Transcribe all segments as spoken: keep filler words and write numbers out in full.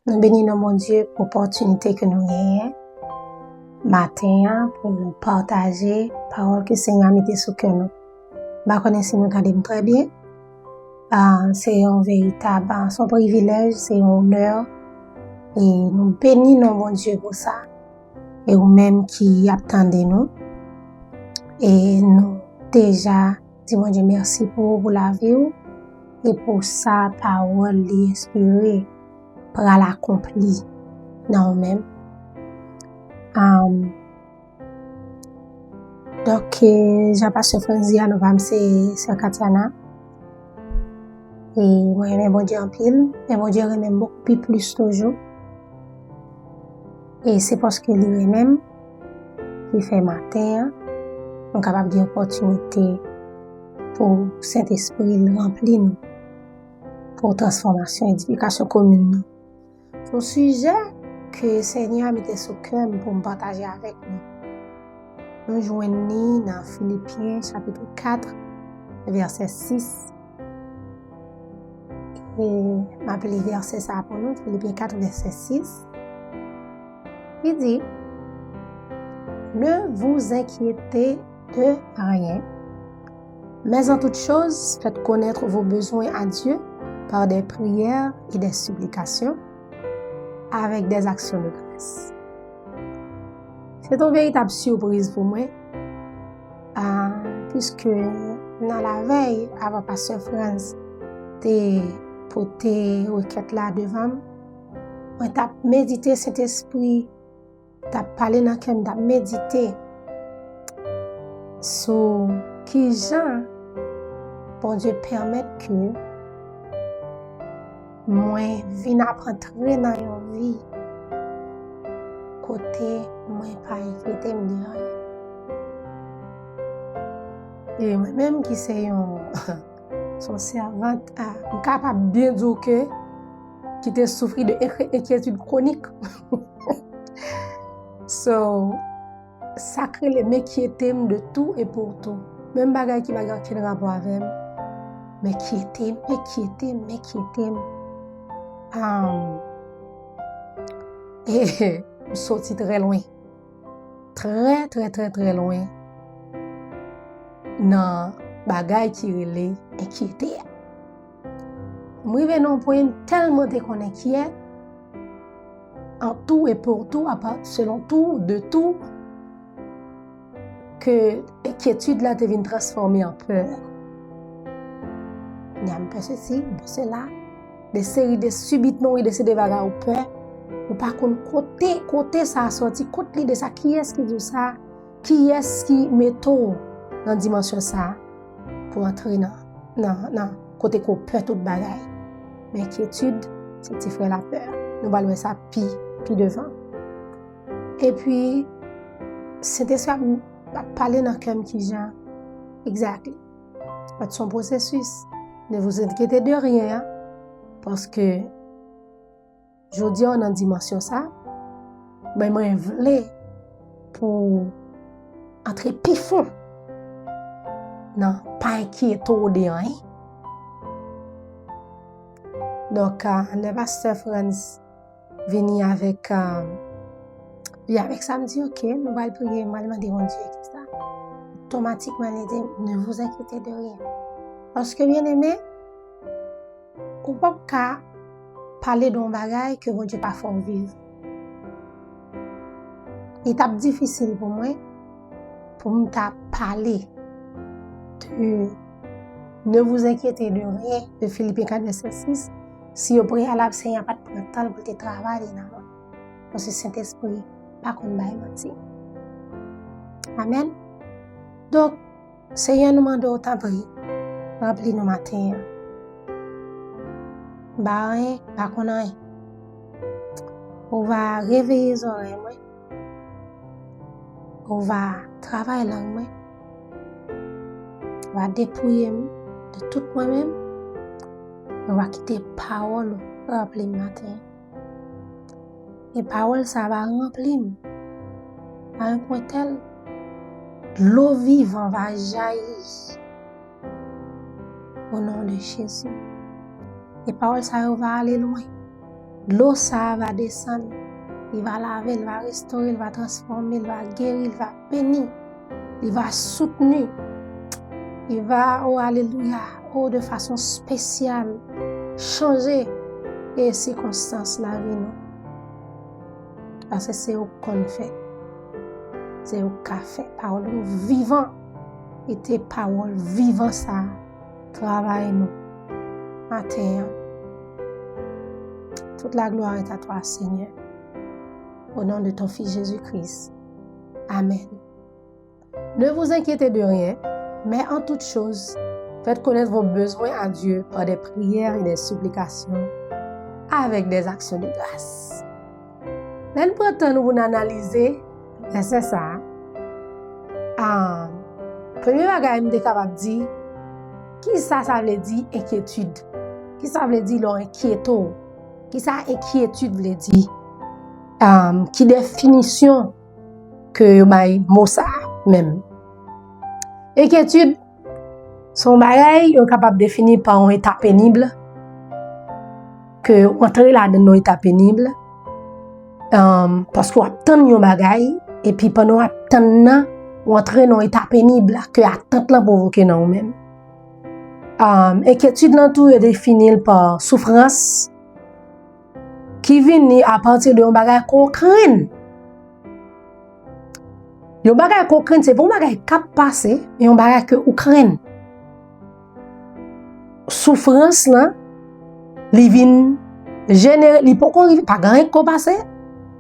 Nou beni non Bondye pou opòtinite ke nou genyen maten an pou nou pataje pawòl ke Senyè a mete sou kè nou. M pa konnen si nou tande m trè byen. Ah, se yon veritab, ah, se yon privilèj, se yon onè. E nou beni non Bondye pou sa. E ou menm ki ap tande nou. E nou deja di Bondye mèsi pou ou, pou lavi w. E pou sa pawòl li enspire pral akonpli nan ou menm. Am, donk, eh, jan pastè Frantz di a, non pa m se sè Katiana. E mwen renmen Bondye anpil, men Bondye renmen m bokou pi plis toujou. E se paske li renmen m ki fè maten an, nou kapab gen opòtinite pou Sentespri l ranpli nou, pou transfòmasyon, edifikasyon komin nou. Se yon sijè ke Senyè a mete sou kè m pou m pataje avèk nou. Nou jwenn li nan Filipyen chapit kat, vèsè sis. E m ap li vèsè sa a pou nou, Filipyen kat, vèsè sis. Li di, Ne vous inquiétez de rien, mais en toute chose, faites connaître vos besoins à Dieu par des prières et des supplications, avec des actions de grâce. Se te yon veritab sipriz pou mwen, ah, piske nan lavèy, avan pastè Frantz te pote rekèt la devan m, mwen t ap medite, Sentespri t ap pale nan kè m, t ap medite sou kijan Bondye pèmèt ke mwen vin ap antre nan yon vi kote mwen pa enkyete m de anyen. E mwen menm ki se yon, se yon sèvant, ah, m kapab byen di w ke ki te soufri de enkyetid kwonik. So, sa k rele m enkyete m de tou e pou tou. Menm bagay ki pa gen okenn rapò avè m, m enkyete m, enkyete m, enkyete m. Um, e m soti trè lwen. Trè, trè, trè, trè lwen nan bagay ki rele enkyete a. M rive nan yon pwen m tèlman te konn enkyè, an tou e pou tou, apa, selon tou, de tou, ke enkyetid la te vin transfòme an pè. Kounye a m pè sesi, m pè sela, de seri de sibitman, wi, de seri de bagay ou pè. Ou pa konn kote, kote sa a sòti, kot lide sa, kiyès ki di w sa, kiyès ki mete w nan dimansyon sa a pou antre nan, nan, nan kote ke w pè tout bagay. Men enkyetid, se ti frè lapè. Nou pral wè sa pi, pi devan. Epi, Sentespri ap, ap pale nan kè m kijan. Exactly. But se yon pwosesis. Ne vous inquiétez de rien, hein. Paske jodi a nan dimansyon sa, men mwen vle pou antre pi fon nan pa enkyete w de anyen. Donk, ah, lè pastè Frantz vini avèk, ah, li avèk sa, m di, "Ok, nou pral priye, m pral mande Bondye ki sa." Otomatikman, li di, "Ne vous inquiétez de rien." Paske, byeneme, ou p ap ka pale de yon bagay ke Bondye pa fè w viv. Li t ap difisil pou mwen pou m ta pale de Ne vous inquiétez de rien de Filipyen kat vèsè sis, si o preyalab Senyè a pa t pran tan l pou l te travay li nan mwen. Paske Sentespri pa konn bay manti. Amèn. Donk, Senyè, nou mande w, tanpri, ranpli nou maten an. M pa anyen, m pa konn anyen. Ou va reveye zòrèy mwen. Ou va travay lang mwen. Ou va depouye m de tout mwen menm. Ou va kite pawòl ou ranpli m maten an. E pawòl sa va ranpli m a yon pwen tèl, dlo vivan va jayi. O non de Jezi. E pawòl sa yo va ale lwen. Dlo sa a va desann, li va lave, li va restore, li va transfòme, li va geri, li va beni, li va soutni, li va, oh alelouya, oh, de fason espesyal, chanje e sikonstans lavi nou. Paske se ou k konn fè, se ou k ka fè. Pawòl ou vivan, e te pawòl vivan sa a travay nou maten an. Toute la gloire est à toi, Seigneur. Au nom de ton Fils Jésus-Christ. Amen. Ne vous inquiétez de rien, mais en toute chose, faites connaître vos besoins à Dieu par des prières et des supplications avec des actions de grâce. Lè n pran tan nou pou n analize vèsè sa a, a, premye bagay m te kapab di, ki sa sa vle di enkyetid? Ki sa vle di lè w enkyete w? Ki sa enkyetid vle di? A, ki definisyon ke yo bay mo sa a menm? Enkyetid se yon bagay yo kapab defini pa yon eta penib, ke w antre ladan yon eta penib, um, paske w ap tann yon bagay, epi pandan w ap tann nan, w antre nan yon eta penib ke atant lan pwovoke nan ou menm. Um, enkyetid lan tou, yo defini l pa soufrans ki vini apati de yon bagay ke w krenn. Yon bagay ke w krenn, se pa yon bagay k ap pase, men yon bagay ke ou krenn. Soufrans lan, li vin jenere, li poko rive, pa gen anyen k ko pase,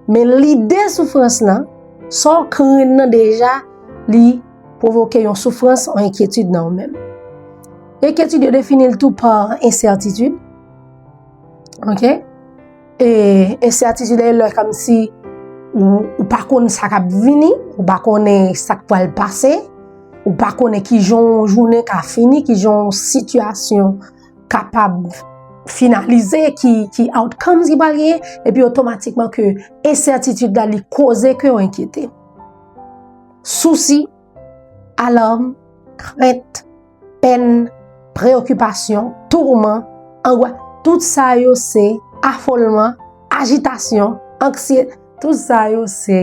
men lide soufrans lan, sa w krenn nan deja, li pwovoke yon soufrans, yon enkyetid nan ou menm. Enkyetid yo defini l tou pa ensètitid. Ok? E ensètitid la, e lè kòmsi ou, ou pa konn sa k ap vini, ou pa konnen sa k pral pase, ou pa konnen kijan yon jounen ka fini, kijan yon sitiyasyon kapab finalize, ki, ki outcomes ki pral genyen, epi otomatikman ke ensètitid la, li koze ke w enkyete. Sousi, alam, krent, pèn, preyokipasyon, tourman, angwa, tout sa yo se afolman, ajitasyon, anksye, tout sa yo se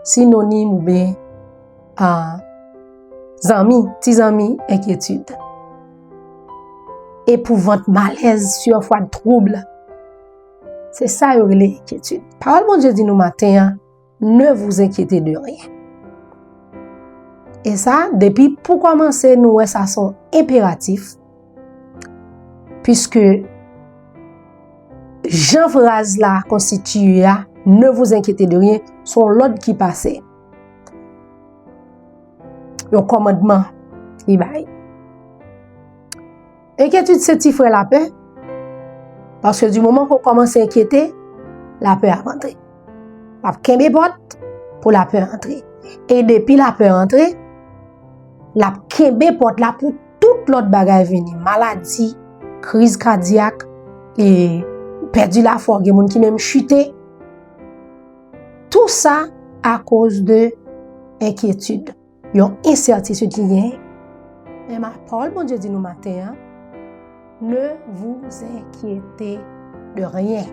sinonim oubyen, a, zanmi, ti zanmi enkyetid. Epouvant, malèz, surfwad, twoub. Se sa yo rele enkyetid. Pawòl Bondye di nou maten an, ne vous inquiétez de rien. E sa, depi pou kòmanse, nou wè sa se yon enperatif, piske jan fraz la konstitiye a, ne vous inquiétez de rien, se yon lòd ki pase. Yon kòmandman li bay. Enkyetid se ti frè lapè, paske di moman ke w kòmanse enkyete, lapè ap antre. L ap kenbe pòt pou lapè antre. E depi lapè antre, l ap kenbe pòt la pou tout lòt bagay vini. Maladi, kriz kadyak, e pèdi lafwa, gen moun ki menm chite. Tou sa akoz de enkyetid. Yon ensètitid ki genyen. Men ma, pawòl Bondye di nou maten an, ne vous inquiétez de rien.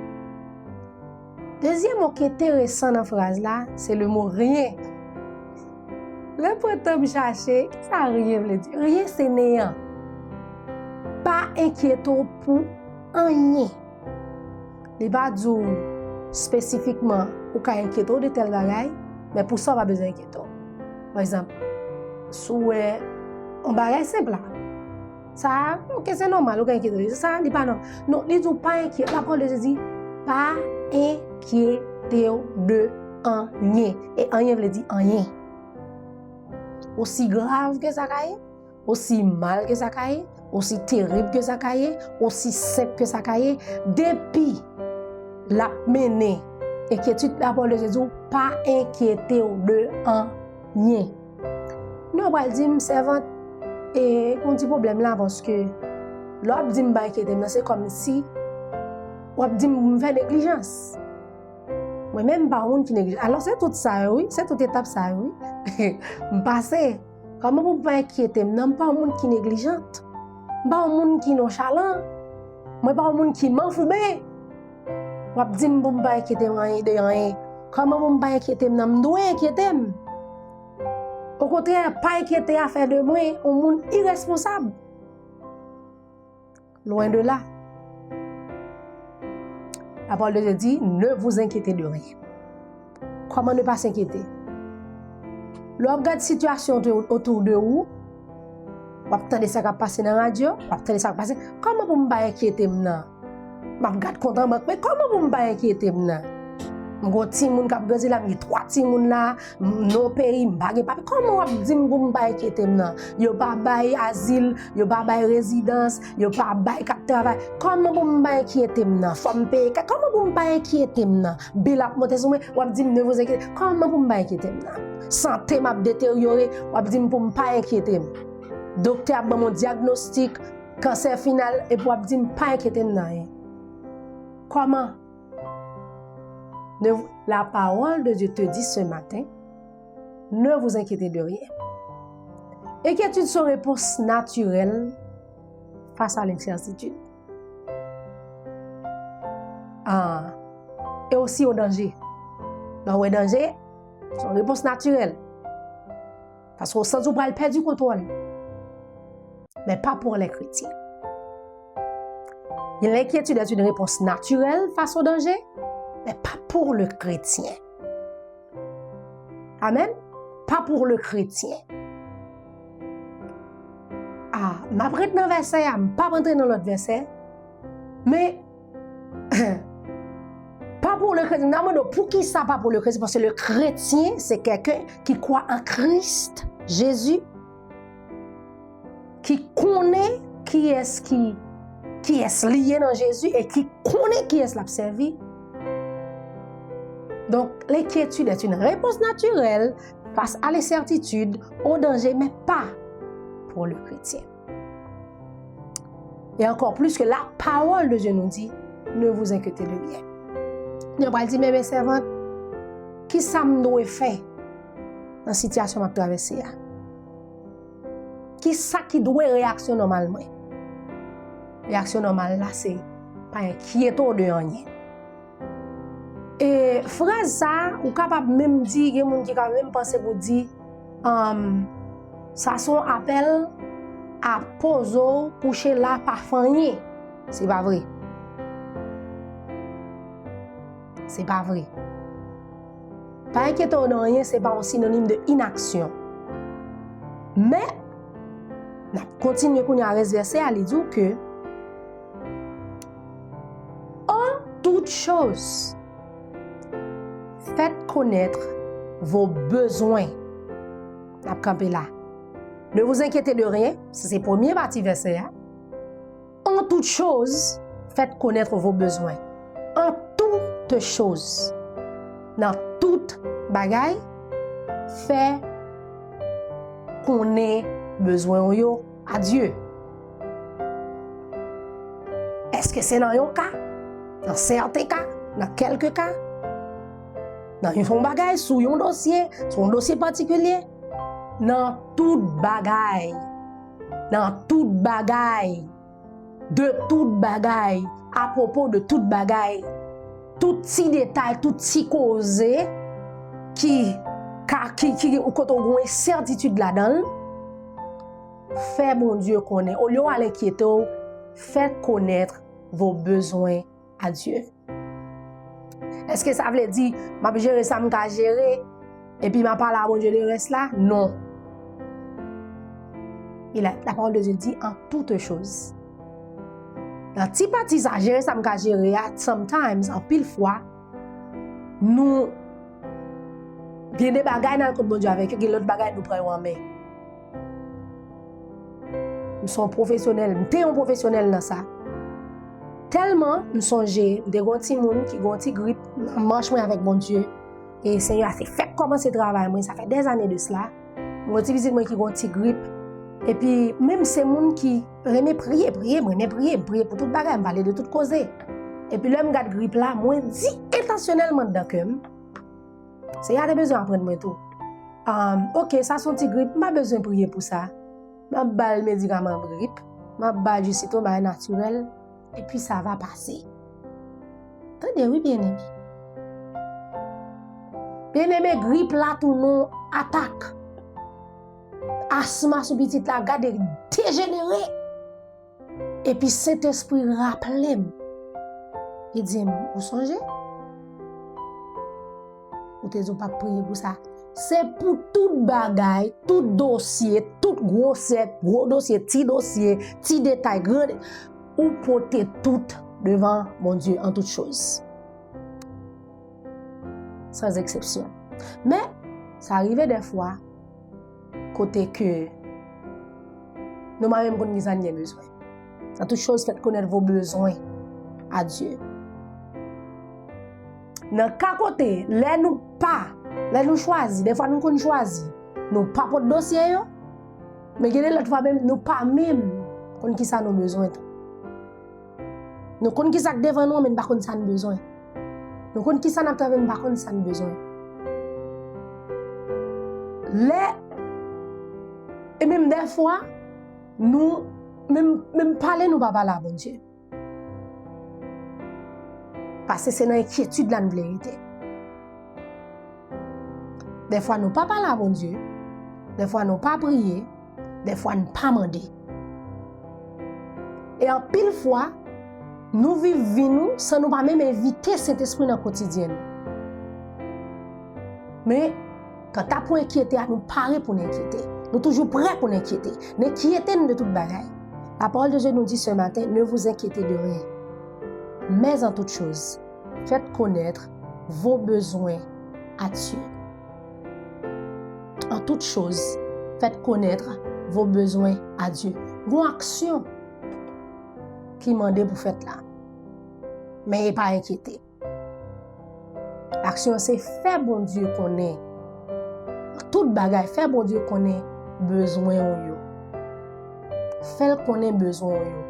Dezyèm mo ki enteresan nan fraz la, se le mo rien. Lè pran tan m chache, ki sa rien vle di? Rien se neyan. Pa enkyete w pou anyen. Li pa di w espesifikman ou ka enkyete w de tèl bagay, men pou sa w pa bezwen enkyete w. Pa egzanp, si w wè yon bagay senp la, sa, ok, se nòmal, ou ka enkyete w de sa, li pa nòmal. Non, li di w pa enkyete, lapawòl de Jezi, pa enkyete w de anyen. E anyen vle di anyen. Osi grav ke sa ka ye, osi mal ke sa ka ye, osi terib ke sa ka ye, osi senp ke sa ka ye, depi l ap mennen enkyetid, lapawòl de Jezi, pa enkyete w de anyen. Non, w pral di m, sèvant, e, yon ti pwoblèm la, paske lè w ap di m pa enkyete m nan, se kòmsi w ap di m pou m fè neglijans. Mwen menm, m pa yon moun ki neglijan. Alò, se tout sa yo, wi. Se tout etap sa yo, wi. M pase. Kòman pou m pa enkyete m nan? M pa yon moun ki neglijant. M pa yon moun ki nonchalan. Mwen pa yon moun ki manfouben. W ap di m pou m pa enkyete m anyen de anyen. Kòman pou m pa enkyete m nan? M dwe enkyete m. Okontrè, pa enkyete a fè de mwen yon moun iresponsab. Loin de là. La parole de Dieu dit, ne vous inquiétez de rien. Comment ne pas s'inquiéter? Lè w ap gade sitiyasyon otou, otou de ou, w ap tande sa k ap pase nan radyo, w ap tande sa k ap pase. Kòman pou m pa enkyete m nan? M ap gade kont an bank, men kòman pou m pa enkyete m nan? M gon timoun k ap grandi la, m gen twa timoun la, m nan yon peyi, m pa gen papye. Kòman w ap di m pou m pa enkyete m nan? Yo pa bay azil, yo pa bay rezidans, yo pa bay kat travay. Kòman pou m pa enkyete m nan? Fò m peye kat. Kòman pou m pa enkyete m nan? Bil ap monte sou mwen, w ap di m ne vous inquiétez. Kòman pou m pa enkyete m nan? Sante m ap deteryore, w ap di m pou m pa enkyete m. Doktè ap ban m yon dyagnostik, kansè final, epi w ap di m pa enkyete m nan anyen. Kòman? Ne, la parole de Dieu te dit ce matin, ne vous inquiétez de rien. Enkyetid se yon repons natirèl fas a lensètitid. Ah, e osi o danje. Lè w wè danje, se yon repons natirèl. Paske w santi w pral pèdi kontwòl. Mais pas pour les chrétiens. L'inquiétude est une réponse naturelle face au danger, mais pas pour le chrétien. Amen. Pas pour le chrétien. Ah, m ap ret nan vèsè a, m p ap antre nan lòt vèsè. Men, pas pour le chrétien. N a mande w, poukisa pas pour le chrétien? Parce que le chrétien, c'est quelqu'un qui croit en Christ Jésus, ki konnen kiyès ki, kiyès li ye nan Jezi e ki konnen kiyès l ap sèvi. Donc, l'inquiétude est une réponse naturelle face à l'incertitude, au danger, mais pas pour le chrétien. Et encore plus que la parole de Dieu nous dit, ne vous inquiétez de rien. Yo pral di, men, men sèvant, ki sa m dwe fè nan sitiyasyon m ap travèse a? Ki sa ki dwe reyaksyon nòmal mwen? Reyaksyon nòmal la se pa enkyete w de anyen. E frèz sa, ou kapab menm di, gen moun ki ka menm panse pou di, um, sa se yon apèl a poze w kouche la pa fè anyen. Se pa vre. Se pa vre. Pa enkyete w de anyen, se pa yon sinonim de inaksyon. Men, n ap kontinye kounye a rès vèsè a, li di w ke, en toute chose, faites connaître vos besoins. N ap kanpe la. Ne vous inquiétez de rien, se, se premye pati vèsè a. En toute chose, faites connaître vos besoins. En toute chose, nan tout bagay, fè konnen bezwen w yo a Dye. Èske se nan yon ka, nan sèten ka, nan kèlke ka, nan yon bagay, sou yon dosye, sou yon dosye patikilye? Nan tout bagay. Nan tout bagay. De tout bagay, apwopo de tout bagay, tout ti detay, tout ti koze ki ka, ki, ki, kote w gen yon ensètitid ladan l, fè Bondye konnen. Olye w al enkyete w, faites connaître vos besoins à Dieu. Èske sa vle di m ap jere sa m ka jere, epi m ap pale a Bondye de rès la? Non. E la, la parole de Dieu dit en toute chose. Nan ti pati sa, jere sa m ka jere a, sometimes, anpil fwa, nou gen de bagay n al kot Bondye avèk yo, gen lòt bagay nou pran yo an men. M se yon pwofesyonèl, m te yon pwofesyonèl nan sa. Tèlman m sonje, m te gen yon timoun ki gen yon ti grip nan manch mwen avèk Bondye. E Senyè a te fèk kòmanse travay mwen, sa fè dèzane de sela. M gen yon ti pitit mwen ki gen yon ti grip. Epi, menm se moun ki renmen priye, priye, m renmen priye, m priye pou tout bagay, m pale de tout koze. Epi lè m gad grip la, mwen di entansyonèlman anndan kè m, Senyè a te bezwen aprann mwen tou. Um, ok, sa se yon ti grip, m pa bezwen priye pou sa. M ap ba l medikaman grip, m ap ba l ji sitwon, bagay natirèl, epi sa va pase. Tande wi, byeneme. Byeneme, grip la tounen yon atak. Asma sou pitit la, gade dejenere. Epi Sentespri raple m. Li di m, ou sonje? Ou te di w p ap priye pou sa. Se pou tout bagay, tout dosye, tout gwosè, gwo dosye, ti dosye, ti detay, gran de-, ou pote tout devan Bondye an tout choz. Sans exception. Men, sa rive dèfwa, kote ke nou pa menm konn ki sa n gen bezwen. Dans toutes choses, faites connaître vos besoins à Dieu. Nan ka kote, lè nou pa, lè nou chwazi, dèfwa nou konn chwazi, nou pa pot dosye yo, men gen de lòt fwa menm, nou pa menm konn ki sa nou bezwen tou. Nou konn ki sa k devan nou an, men nou pa konn sa n bezwen. Nou konn ki sa n ap travay, men nou pa konn sa n bezwen. Lè, e menm dèfwa, nou, menm, menm pale nou pa pale a Bondye. Paske se nan enkyetid la n vle rete. Dèfwa nou pa pale a Bondye, dèfwa nou pa priye, dèfwa n pa mande. E anpil fwa, nou viv vi nou san nou pa menm envite Sentespri nan kotidyen nou. Men, kanta pou enkyete a, nou pare pou n enkyete. Nou toujou prè pou n enkyete. N enkyete n de tout bagay. La parole de Dieu nous dit ce matin, ne vous inquiétez de rien. Mais en toute chose, faites connaître vos besoins à Dieu. En toute chose, faites connaître vos besoins à Dieu. Gon aksyon ki mande pou fèt la. Men e pa enkyete. Aksyon se fè Bondye konnen tout bagay, fè Bondye konnen bezwen w yo. Fè l konnen bezwen w yo.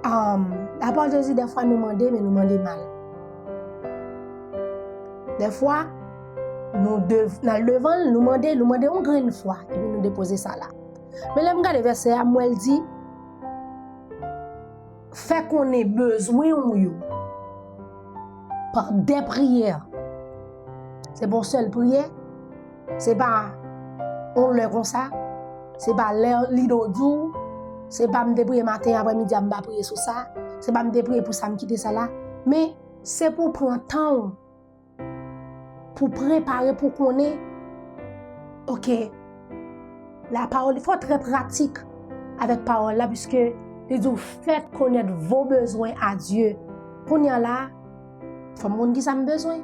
Um, la pawòl de Dye di dèfwa nou mande, men nou mande mal. Dèfwa, nou dev-, n al devan l, nou mande, nou mande yon grenn fwa, epi nou depoze sa la. Men lè m gade vèsè a, m wè l di, fè konnen bezwen w yo pa dè priyè. Se pa yon sèl priyè, se pa yon lè konsa, se pa lè li do di w, se pa m te priye maten, aprè midi a m pa priye sou sa, se pa m te priye pou sa m kite sa la, men se pou w pran tan w pou prepare, pou konnen, oke, la pawòl, fò w trè pratik avèk pawòl la, piske li di w, faites connaître vos besoins à Dieu. Kounye a la, fò m konn kisa m bezwen.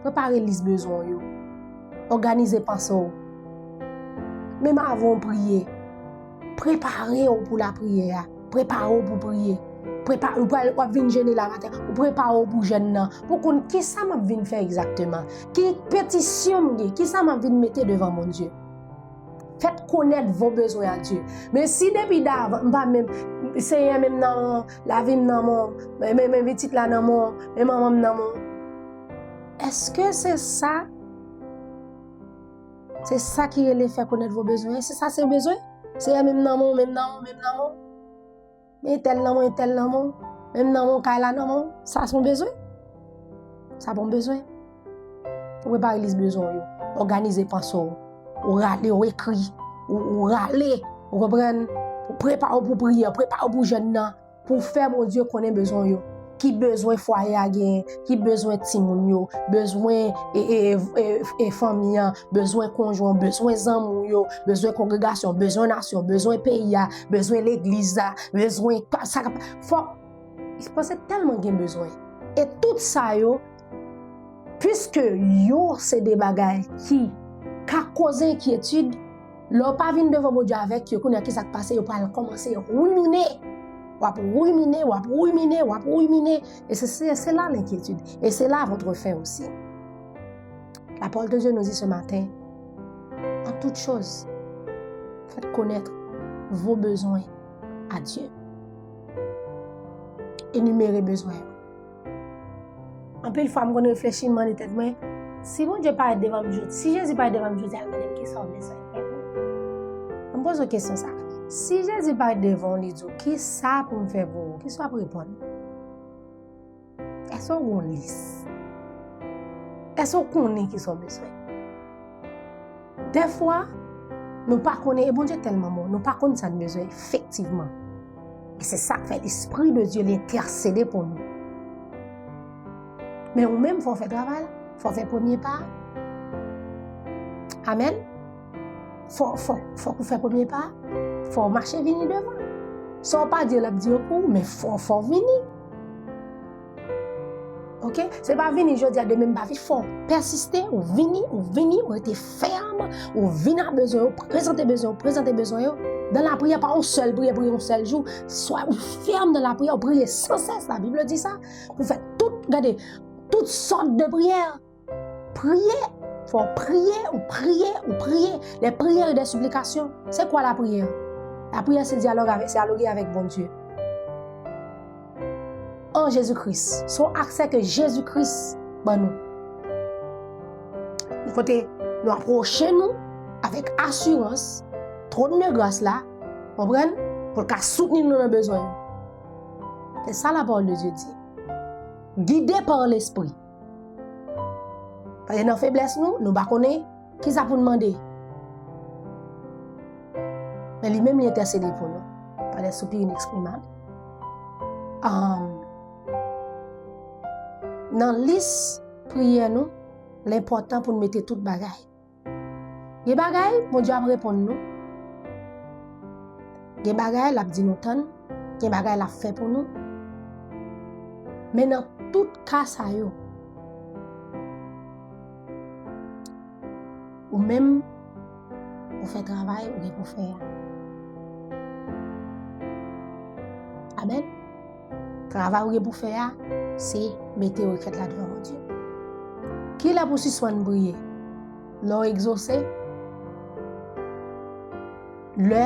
Prepare lis bezwen w yo. Òganize panse w. Menm avan w priye, prepare w pou lapriyè a. Prepare w pou priye. Prepa-, ou pral, w ap vin jene la maten. Ou prepare w pou jèn nan. Pou konn kisa m ap vin fè egzakteman. Ki petisyon m gen. Kisa m ap vin mete devan Bondye. Faites connaître vos besoins à Dieu. Men si depi davan, m pa menm, Senyè, menm nan men w, lavi m nan men w, men, men, men pitit la nan men w, men manman m nan men w. Èske se sa? Se sa ki rele fè konèt vo bezwen. Se sa se bezwen? Seyè, menm nan men w, menm nan men w, menm nan men w. Men entèl nan men w, entèl nan men w. Menm nan men w, kay la nan men w. Sa se yon bezwen? Sa pa yon bezwen. Ou prepare lis bezwen w yo. Òganize panse w. Ou rale, ou ekri. Ou, ou rale. Ou konprann? Ou prepare w pou priyè, prepare w pou jèn nan. Pou fè Bondye konnen bezwen w yo. Ki bezwen fwaye a genyen, ki bezwen timoun yo, bezwen e, e, e, e, e fanmi an, bezwen konjwen, bezwen zanmi w yo, bezwen kongregasyon, bezwen nasyon, bezwen peyi a, bezwen legliz la, bezwen pa-, sa k ap, fò, paske tèlman gen bezwen. E tout sa yo, piske yo se de bagay ki ka koze enkyetid, lè w pa vin devan Bondye avèk yo, kounye a, kisa k pase? Yo pral kòmanse rimine. W ap rimine, w ap rimine, w ap rimine. Et c'est, c'est, c'est là l'inquiétude. Et c'est là votre faim aussi. La parole de Dieu nous dit ce matin, en toute chose, faites connaître vos besoins à Dieu. Enimere bezwen yo. Anpil fwa, m konn reflechi, m mande tèt mwen, si Bondye parèt devan m jodi, si Jezi parèt devan m jodi a, l mande m kisa w bezwen fè pou ou. M poze w kesyon sa. Si Jezi parèt devan w, li di w, kisa pou m fè pou ou? Kisa w ap reponn? Èske w gen yon lis? Èske w konnen kisa w bezwen? Dèfwa, nou pa konnen, e Bondye tèlman bon, nou pa konn sa n bezwen efektivman. E se sa k fè Lespri de Dye li entèsede pou nou. Men ou menm, fò w fè travay la, fò w fè premye pa a. Amèn. Fò, fò, fòk ou fè premye pa a. Fò w mache vini devan. Sa w pa di yo, l ap di yo pou ou, men fò, fò w vini. Oke? Se pa vini jodi a, demen m pa vini. Fò w pèsiste, ou vini, ou vini, ou rete fèm, ou vin ak bezwen yo, prezante bezwen yo, prezante bezwen yo. Dans la prière, pa yon sèl priyè, priye yon sèl jou. Swa ou fèm dans la prière, ou priye sans cesse, la Bible dit ça. Ou fè tout, gade, tout sòt de priyè. Priye, fò w priye, ou priye, ou priye. Les prières et des supplications. C'est quoi la prière? La prière, c'est dialogue avec, c'est dialoguer avec Bondye. An Jezi Kris. Se yon aksè ke Jezi Kris ban nou. Kote nou apwoche nou avèk asirans, twòn de gras la, konprann, pou l ka soutni nou nan bezwen nou. Se sa la parole de Dieu di. Guidé par l'Esprit. Paske nan feblès nou, nou pa konnen kisa pou n mande. Men li menm li entèsede pou nou. Par des soupirs inexprimables. Ahn, nan lis priyè nou, l enpòtan pou n mete tout bagay. Gen bagay, Bondye ap reponn nou. Gen bagay, l ap di nou tann. Gen bagay, l ap fè pou nou. Men nan tout ka sa yo, ou menm, ou fè travay ou gen pou fè a. Amèn. Travay ou gen pou fè a, se mete rekwèt la devan Bondye. Kilè pou w sispann priye? Lè w egzose? Lè,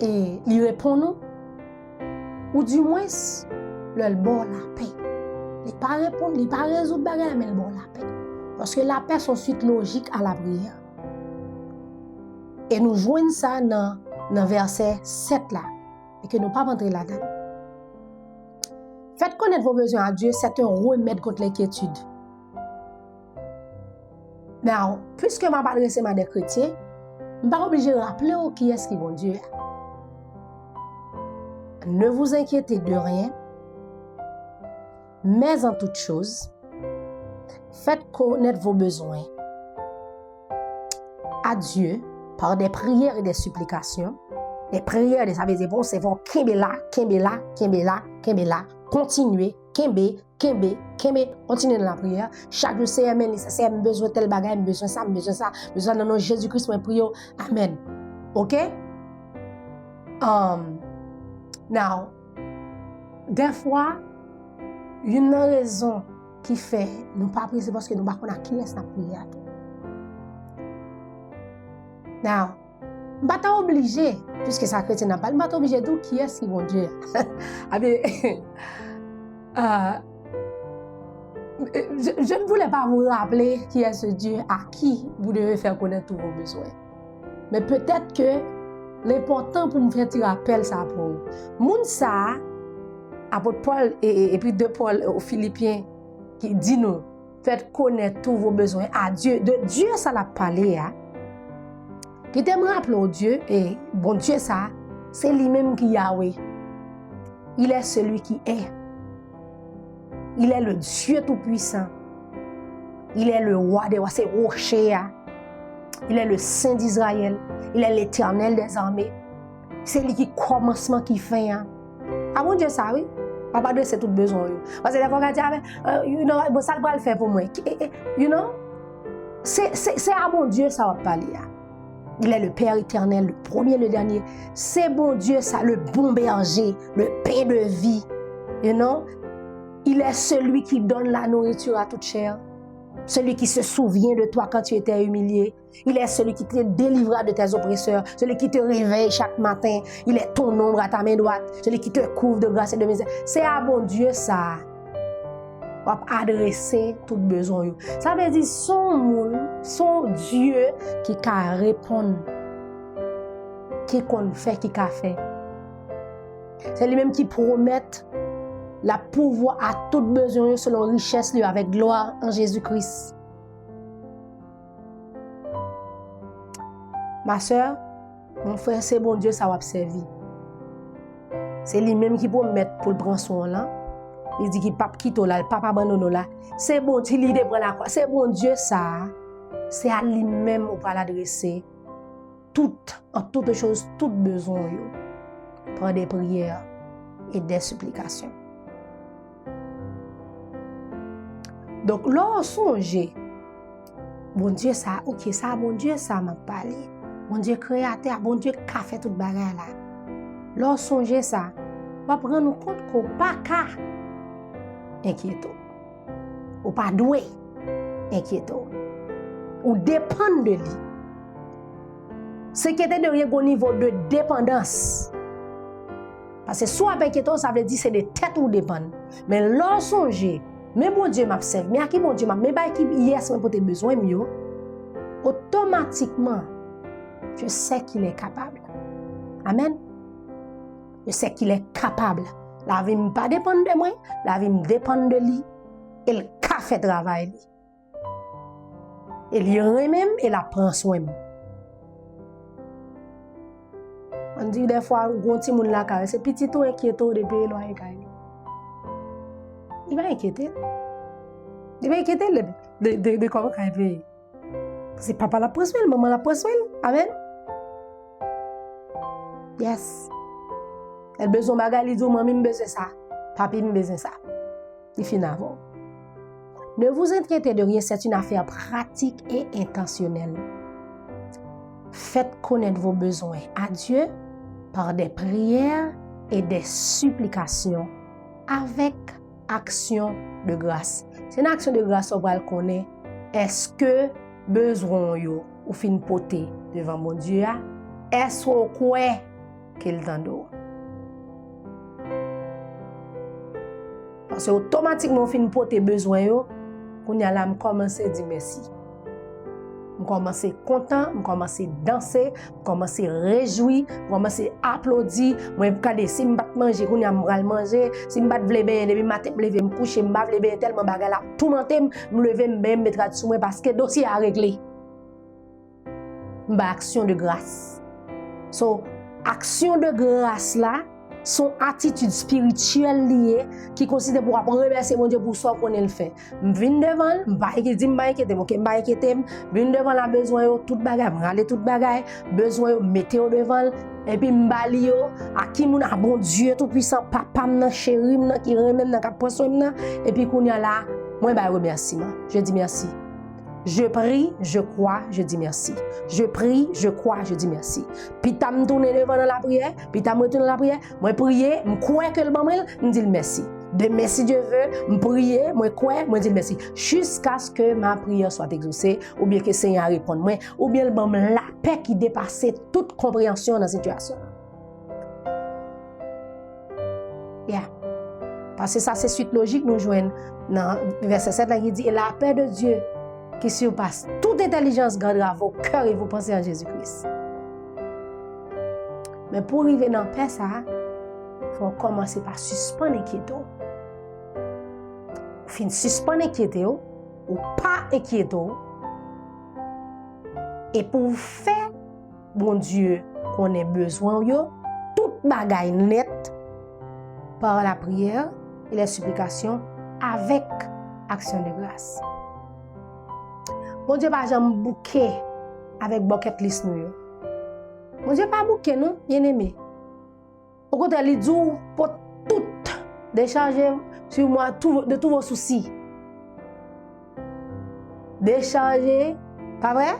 e, li reponn ou? Oudimwens, lè l ba w lapè. Li pa reponn, li pa rezoud bagay la, men l ba w lapè. Paske lapè se yon swit lojik a lapriyè. E nou jwenn sa nan, nan vèsè sèt la. E ke nou p ap antre ladan l. Faites connaître vos besoins à Dieu, c'est un remède contre l'inquiétude. Now, puiske m ap adrese m a de kretyen, m pa oblije raple w kiyès ki Bondye a. Ne vous inquiétez de rien, mais en toute chose, faites connaître vos besoins à Dieu par des prières et des supplications. Des prières, sa vle di, bon, se fò kenbe la, kenbe la, kenbe la, kenbe la, kontinye, kenbe, kenbe, kenbe, kontinye nan lapriyè. Chak jou, Seyè, men li, Seyè, m bezwen tèl bagay, m bezwen sa, m bezwen sa, m bezwen sa, nan non Jezi Kris, mwen priye w. Amèn. Oke? Um, now, dèfwa, youn nan rezon ki fè nou pa priye, se paske nou pa konn ak kiyès n ap priye a tou. Now, m pa ta oblije, piske sa kretyen n ap pale, m pa ta oblije di w kiyès ki Bondye a. Abi, ah, je, je ne voulais pas vous rappeler qui est ce Dieu à qui vous devez faire connaître tous vos besoins. Men petèt ke l enpòtan pou m fè ti rapèl sa pou ou. Moun sa a, apot Pòl e, e, epi de Pòl o Filipyen ki di nou, faites connaître tous vos besoins à Dieu. De Dye sa l ap pale a. Kite m raple w Dye, e Bondye sa, se li menm ki Yahweh. Il est celui qui est. Il est le Dieu tout-puissant. Il est le roi des rois. Se woche a. Il est le Saint d'Israël. Il est l'Éternel des armées. Se li ki kòmansman, ki fen an. A Bondye sa, wi. W ap adrese tout bezwen w yo. Paske dèfwa w ka di, "Ah, men, euh, you know, bon, sa l pral fè pou mwen?" Ki, e, e, you know? Se, se, se a Bondye sa w ap pale a. Il est le Père éternel, le premier, le dernier. Se Bondye sa, le bon berger, le pain de vie. You know? Il est celui qui donne la nourriture à toute chair. Celui qui se souvient de toi quand tu étais humilié. Il est celui qui te délivra de tes oppresseurs, celui qui te réveille chaque matin. Il est ton ombre à ta main droite, celui qui te couvre de grâce et de misère. Se a Bondye sa w ap adrese tout bezwen w yo. Sa vle di, se yon moun, se yon Dye ki ka reponn, ki konn fè, ki ka fè. Se li menm ki pwomèt L ap pouvwa a tout bezwen w yo selon richès li yo avèk glwa an Jezi Kris. Ma sè, mon frè, se Bondye sa w ap sèvi. Se li menm ki pwomèt pou l pran swen w lan. Li di ki p ap kite w la, li p ap abandone w la. Se Bondye, li te pran lakwa. Se Bondye sa a, se a li menm ou pral adrese tout, en toutes choses, tout bezwen w yo, par des prières et des supplications. Donk, lè w sonje, Bondye sa, oke, sa Bondye sa m ap pale. Bondye kreyatè a, Bondye k ka fè tout bagay la. Lè w sonje sa, w ap rann ou kont ke w pa ka enkyete w. Ou pa dwe enkyete w. Ou depann de li. S'inquiéter de rien gon nivo de depandans. Paske si w ap enkyete w, sa vle di se de tèt ou depann. Men lè w sonje, men Bondye m ap sèvi, men a ki Bondye m ap, men bay ki yès mwen pote bezwen m yo, otomatikman, je sais qu'il est capable. Amen. Je sais qu'il est capable. Lavi m pa depann de mwen, lavi m depann de li, e l ka fè travay li. E li renmen m, e l ap pran swen m. Ann di dèfwa, gon timoun lakay, se pitit ou enkyete w depi elwaye kay li. Li pa enkyete l. Li pa enkyete l de, de, de, de kòman kay peye. Se papa l ap pran swen l, manman l ap pran swen l. Amen. Yes. Lè l bezwen bagay, li di w, manmi, m bezwen sa. Papi, m bezwen sa. Li fin avè w. Ne vous inquiétez de rien, c'est une affaire pratique et intentionnelle. Faites connaître vos besoins à Dieu par des prières et des supplications avec action de grâce. Se nan aksyon de gras ou pral konnen èske bezwen w yo ou fin pote devan Bondye a, èske w kwè ke l tande w? Paske otomatikman w fin pote bezwen yo, kounye a la m kòmanse di mèsi. M kòmanse kontan, m kòmanse danse, m kòmanse rejwi, m kòmanse aplodi. Mwen gade, si m pa t manje, kounye a m pral manje. Si m pa t vle benyen, depi maten m leve, m kouche, m pa vle benyen tèlman bagay la ap toumante m, m leve, m benyen, m met rad sou mwen paske dosye a regle. M bay aksyon de gras. So, aksyon de gras la, se yon atitid espirityèl li ye, ki konsiste pou w ap remèsye Bondye pou sa w konnen l fè. M vin devan l, m pa enkyete, di m pa enkyete m, oke, m pa enkyete m, vin devan l a bezwen yo, tout bagay, m rale tout bagay, bezwen yo, mete yo devan l, epi m ba li yo, a ki moun, a Bondye Toupwisan, papa m nan, cheri m nan, ki renmen m nan, k ap pran swen m nan, epi kounye a la, mwen bay remèsiman. Je dis merci. Je prie, je crois, je dis merci. Je prie, je crois, je dis merci. Pita m tounen devan nan lapriyè, pita m retounen nan lapriyè, mwen priye, m kwè ke l ban mwen l, m di l mèsi. Demen, si Dye ve, m priye, mwen kwè, mwen di l mèsi. Jiskaske ma prière soit exaucée, oubyen ke Senyè a reponn mwen, oubyen l ban m lapè ki depase tout konpreyansyon nan sitiyasyon an. Yeah. Paske sa se swit lojik nou jwenn nan vèsè sèt la ki di, et la paix de Dieu qui surpasse toute intelligence gardera vos cœurs et vos pensées en Jésus-Christ. Men pou w rive nan pè sa a, fò w kòmanse pa sispann enkyete w. Ou fin sispann enkyete w, ou pa enkyete w, e pou w fè Bondye konnen bezwen w yo, tout bagay nèt, par la prière et les supplications, avec action de grâce. Bondye pa janm bouke avèk bucket list nou yo. Bondye pa bouke non, byeneme. Okontrè, li di w, pot tout, déchargez sur moi tout, de tous vos soucis. Déchargez, pa vre?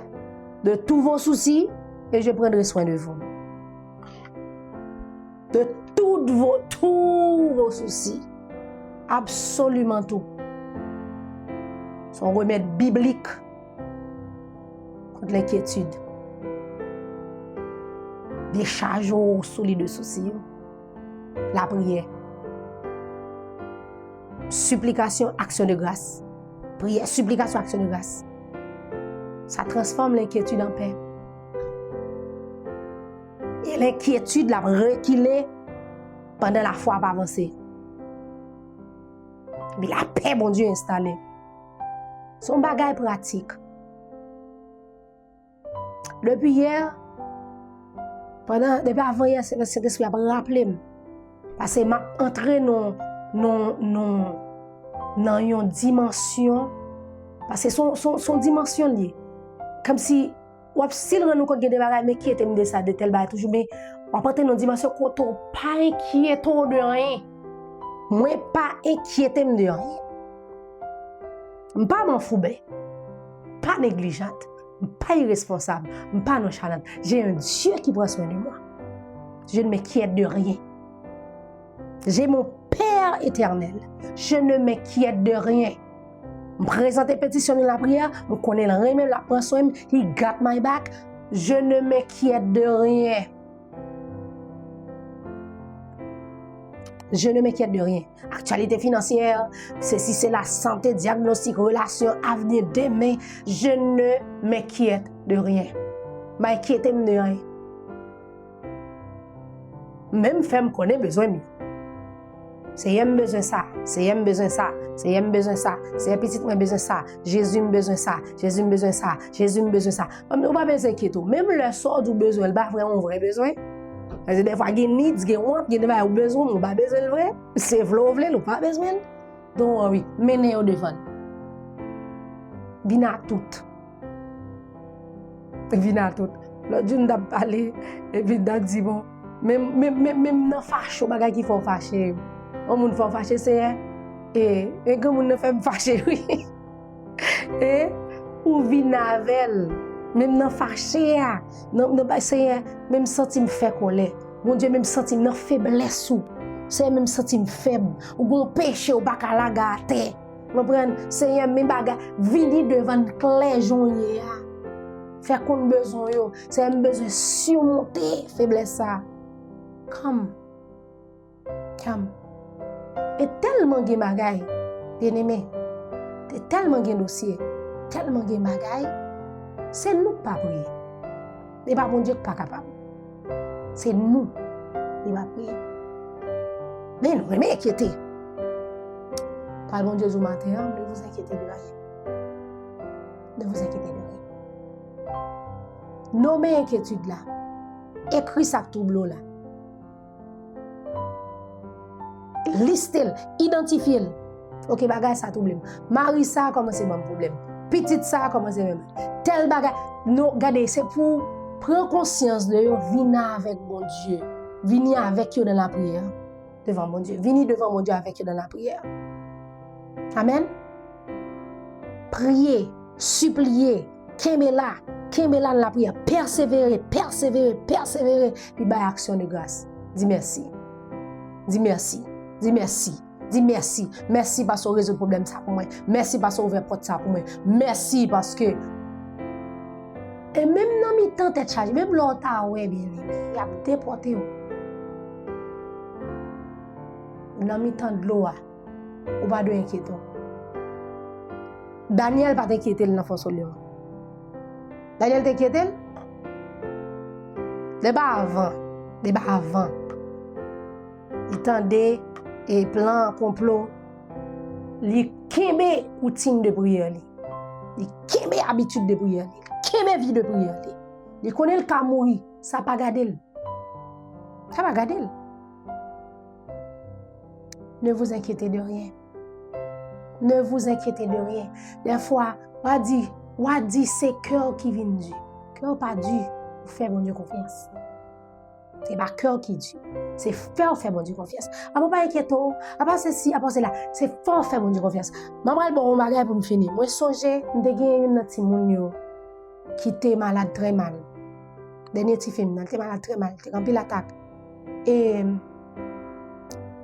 De tous vos soucis, et je prendrai soin de vous. De tous vos, tous vos soucis. Absoliman tout. Se yon remèd biblik kont lenkyetid. Dechaje w sou li de sousi yo. Lapriyè. Siplikasyon, aksyon de gras. Priyè, siplikasyon, aksyon de gras. Sa transfòme lenkyetid an pè. E lenkyetid l ap rekile pandan lafwa ap avanse. Epi lapè Bondye enstale. Se yon bagay pratik. Depi yè, pandan, depi avan yè, Sentespri ap raple m. Paske m ap antre nan, nan, nan, nan yon dimansyon. Paske se yon, se yon, se yon dimansyon li ye. Kòmsi w ap still rann ou kont gen de bagay, m enkyete m de sa, de tèl bagay toujou, men w ap antre nan dimansyon kote w pa enkyete w de anyen. Mwen pa enkyete m de anyen. M pa manfouben, pa neglijant, m pa iresponsab, m pa nonchalant. J'ai un Dieu qui prend soin de moi. Je ne m'inquiète de rien. J'ai mon Père éternel. Je ne m'inquiète de rien. M prezante petisyon m nan lapriyè, m konnen l renmen m, l ap pran swen m, he got my back. Je ne m'inquiète de rien. Je ne m'inquiète de rien. Actualité financière, ceci, cela, santé, diagnostic, relation, avenir, demain, je ne m'inquiète de rien. M pa enkyete m de anyen. Men m fè m konnen bezwen m yo. Seyè, m bezwen sa. Seyè, m bezwen sa. Seyè, m bezwen sa. Seyè, pitit mwen bezwen sa. Jezi, m bezwen sa. Jezi, m bezwen sa. Jezi, m bezwen sa. Ou pa bezwen enkyete w. Menm lè sa w di w bezwen l pa vrè yon vrè bezwen. Paske dèfwa gen needs, gen want, gen de bagay ou bezwen, men ou pa bezwen l vre. Se vle w vle l, ou pa bezwen l. Don't worry, mennen yo devan l. Vin a tout. Vin a tout. Lòt jou m t ap pale, epi m t ap di, bon, menm, menm, menm, menm nan fache w, bagay ki fè w fache. Yon moun fè w fache, Seyè, e, e granmoun nan fè m fache, wi. E ou vin avè l. Menm nan fache a, nan, nan bay Seyè, menm santi m fè kòlè. Bondye, menm santi m nan feblès ou. Seyè, menm santi m fèb. Ou gon peche ou pa ka lage atè. Konprann? Seyè, men bagay, vini devan n klè jan w ye a. Fè konn bezwen yo. Seyè, m bezwen simonte feblès sa. Come. Come. E tèlman gen bagay, byeneme, te tèlman gen dosye, tèlman gen bagay, se nou k pa priye. E pa Bondye k pa kapab. Se nou ki pa priye. Men nou renmen enkyete. Pawòl Bondye di w maten an, ne vous inquiétez de rien. Ne vous inquiétez de rien. Nonmen enkyetid la. Ekri sa k twouble w la. Liste l, idantifye l. Ok, bagay sa twouble m. Mari sa a kòmanse ban m pwoblèm. Pitit sa a kòmanse ban m tèl bagay. Non, gade, se pou w pran konsyans de yo, vin avèk Bondye. Vini avèk yo nan lapriyè. Devan Bondye. Vini devan Bondye avèk yo nan lapriyè. Amèn. Priye, sipliye, kenbe la, kenbe la nan lapriyè, pèsevere, pèsevere, pèsevere, li bay aksyon de gras. Di mèsi. Di mèsi. Di mèsi. Di mèsi. Mèsi paske w rezoud pwoblèm sa pou mwen. Mèsi paske w ouvè pòt sa pou mwen. Mèsi paske. E menm nan mitan tèt chaje, menm lè w ta wè byeneme, y ap depòte w. Nan mitan dlo a, ou pa dwe enkyete w. Danyèl pa t enkyete l nan fòs lyon an. Danyèl te enkyete l? Depi avan, depi avan, li tande e plan, konplo, li kenbe woutin de priyè li. Li kenbe abitid de priyè li. Li kenbe vi de priyè li. Li konnen l ka mouri, sa pa gade l. Sa pa gade l. Ne vous inquiétez de rien. Ne vous inquiétez de rien. Dèfwa, w a di, w a di se kè w ki vin di. Kè w pa di, ou fè Bondye konfyans. Se pa kè w ki di. Se fè w fè Bondye konfyans. Apa pa enkyete w, apa sesi, apa sela. Se fè w fè Bondye konfyans. M ap pral ba w yon bagay pou m fini. Mwen sonje, m te gen youn nan timoun yo ki te malad trè mal. Dènye tifi m nan, li te malad trè mal, li te gen anpil atak. E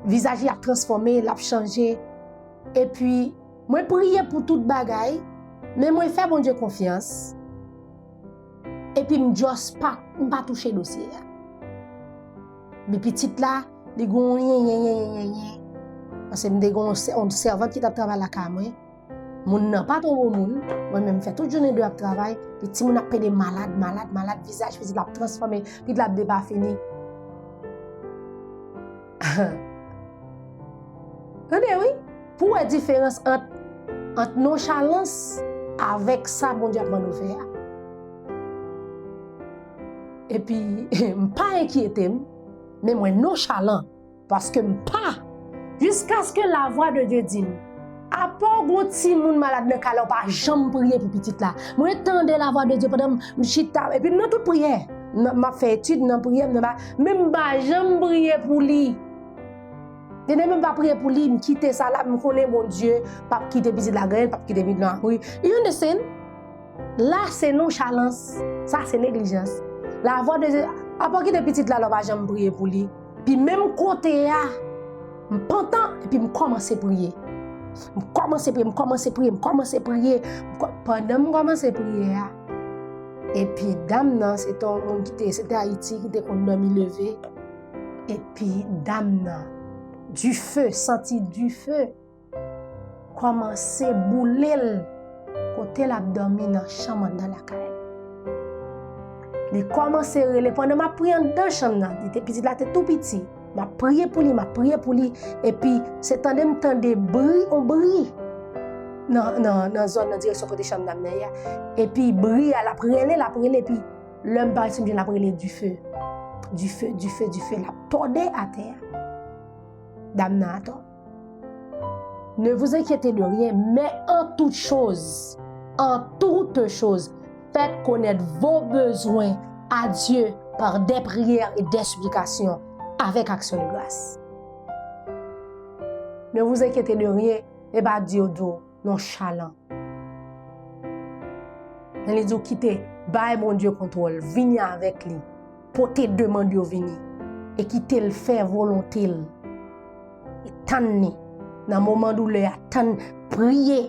vizaj li ap transfòme, l ap chanje. Epi, mwen priye pou tout bagay, men mwen fè Bondye konfyans. Epi m just pa, m pa touche dosye a. Epi pitit la, li gon yen, yen, yen, yen, yen, yen. Paske m te gon sè-, yon sèvant ki t ap travay lakay mwen. Moun nan pa twò bon moun. Mwen menm m fè tout jounen de ap travay. Epi timoun ap pede malad, malad, malad. Vizaj pitit la ap transfòme. Pitit la ap depafini. Tande wi. Pou w wè diferans ant, ant nonchalans avèk sa Bondye ap mande w fè a. Epi, m pa enkyete m, men mwen nonchalan, paske m pa, jiskaske lavwa de Dye di m, apa w gon timoun malad nan kay la, w pa janm priye pou pitit la. Mwen tande lavwa de Dye pandan m chita, epi m nan tout priyè. M ap fè etid nan priyè, m nan ba, men m pa janm priye pou li. Depi m pa priye pou li, m kite sa la, m konnen Bondye p ap kite pitit la grenn, p ap kite pitit la mouri. You understand? La se nonchalans, sa se neglijans. Lavwa de Dye, apa w kite pitit la lè w pa janm priye pou li. Pi menm kote a, m pantan, epi m kòmanse priye. M kòmanse priye, m kòmanse priye, m kòmanse priye. M kò-, pandan m kòmanse priye a, epi dam nan, se te yon moun ki te, se te Ayiti, ki te konn dòmi leve. Epi dam nan, dife, santi dife kòmanse boule l kote l ap dòmi nan chanm anndan lakay li. Li kòmanse rele pandan m ap priye anndan chanm nan. Li te, pitit la te tou piti. M ap priye pou li, m ap priye pou li. Epi se tande m tande bri, on bri nan, nan, nan zòn, nan direksyon kote chanm dam nan ye a. Epi bri a, l ap rele, l ap rele, epi lè m parèt sou m je l ap rele dife. Dife, dife, dife, l ap tòde atè a. Dam nan atò. Ne vous inquiétez de rien, mais en toute chose, en toute chose, faites connaître vos besoins à Dieu par des prières et des supplications avec action de grâce. Ne vous inquiétez de rien, e pa di yo di w nonchalan. Men li di w kite, bay Bondye kontwòl, vini avèk li, pote demann yo vini, e kite l fè volonte l. E tann li. Nan moman doulè a, tann, priye.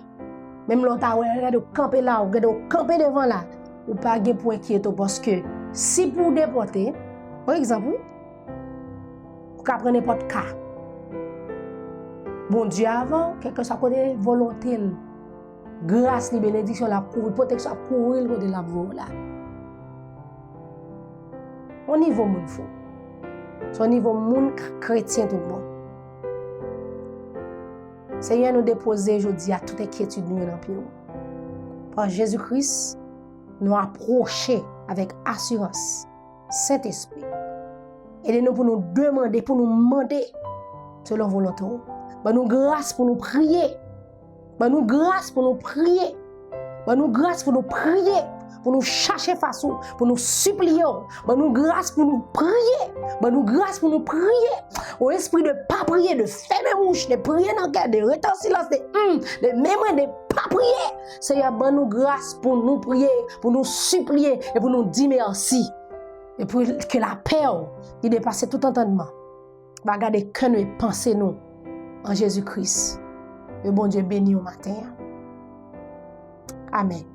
Menm lè w ta wè, gade w kanpe la, ou gade w kanpe devan la, ou pa gen pou enkyete w, paske si pou w depòte, yon egzanp, wi, ou ka pran nenpòt ka. Bondye avan w, kèlkeswa kote volonte l, gras li, benediksyon l ap kouvri, pwoteksyon ap kouvri l kote l ap voye w la. On nivo moun fou. Se on nivo moun k-, kretyen tout bon. Senyè, nou depoze jodi a tout enkyetid nou yo nan pye w. Pa Jezi Kris, nou apwoche avèk asirans. Sentespri, ede nou pou nou demande, pou nou mande selon volonte w. Ban nou gras pou nou priye. Ban nou gras pou nou priye. Ban nou gras pou nou priye, pou nou chache fas ou, pou nou sipliye w. Ban nou gras pou nou priye. Ban nou gras pou nou priye. O espri de pa priye, de fèmen bouch, de priye nan kè, de rete an silans, de, hmm, de men mwen, de pa priye. Senyè, ban nou gras pou nou priye, pou nou sipliye e pou nou di mèsi. E pou ke lapè w ki depase tout antandman va gade kè nou e panse nou an Jezi Kris. Ke Bondye beni w maten an. Amèn.